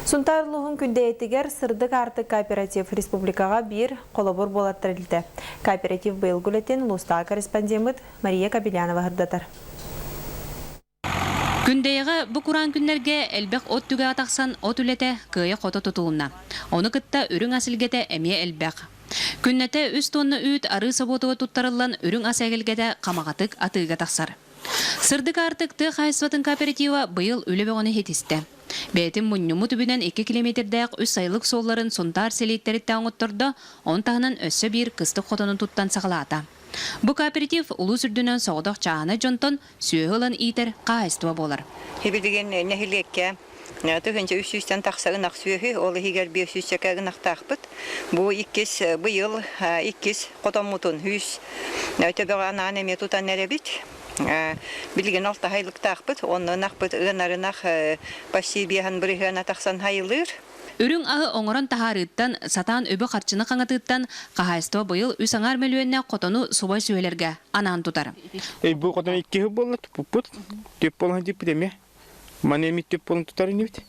Сунтаар улууһун Күндэйэтигэр Сырдык аартык кооператив республикаҕа биир холобур буолар тэрилтэ. Кооператив быйылгы үлэтин улуустааҕы корреспондеммыт Мария Кобельянова сырдатар. Күндэйэҕэ бу кураан күннэргэ элбэх от түгэҕэ тахсан от үлэтэ кыайа-хото тутулунна. Ону кытта үрүҥ ас илгэтэ эмиэ элбэх. Күннэтэ үс тонна үүт арыы собуотугар туттарыллан үрүҥ ас эгэлгэтэ хамаҕатык атыыга тахсар. Сырдык аартык тыа хаһаайыстыбатын кооператива быйыл үлэ бөҕөнү ситистэ. Бэйэтин мунньуммут үбүнэн 2 километрдээх үс сайылык суолларын Сунтаар сэлииттэриттэн оҥоттордо, ону таһынан өссө биир кыстык хотонун туттан саҕалаата. Бу кооператив улуус үрдүнэн соҕотох чааһынай дьонтон сүөһү ылан иитэр хаһаайыстыба буолар. Билигин нэһилиэккэ 1300-тэн тахса ынах сүөһү, ол иһигэр 500 ынахтаахпыт. Бу иккис быйыл иккис хотоммутун үс төбөҕө анаан эмиэ тутан эрэбит. Билигин алта айлыктаахпыт, онно ынахпыт ыанар ынах почти биэһэн бырыһыана тахсан хайылыыр. Үрүҥ аһы оҥорон таһаарыыттан, сатаан үбү-харчыны хаҥатыыттан хаһаайыстыба быйыл үс аҥаар мөлүйүөннээх хотону субай сүөһүлэргэ анаан тутар. Бу хотон иккиһи буолла туппуппут. Түп буолан диппит эмиэ. Маны эми түп буолан тутар инибит.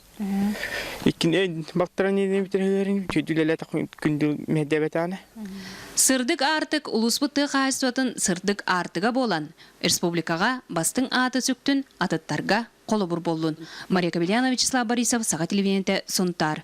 Иккин балтаран инибит чөйдүлэлэ күндүл мэдэбэтааны. Сырдык аартык улууспут тыа хаһаайыстыбатын сырдык аартыга буолан, республикаҕа бастыҥ ааты сүктүн атыттарга холобур буоллун. Мария Кобельянова, Вячеслав Борисов, Саха телевидениетэ, Сунтаар.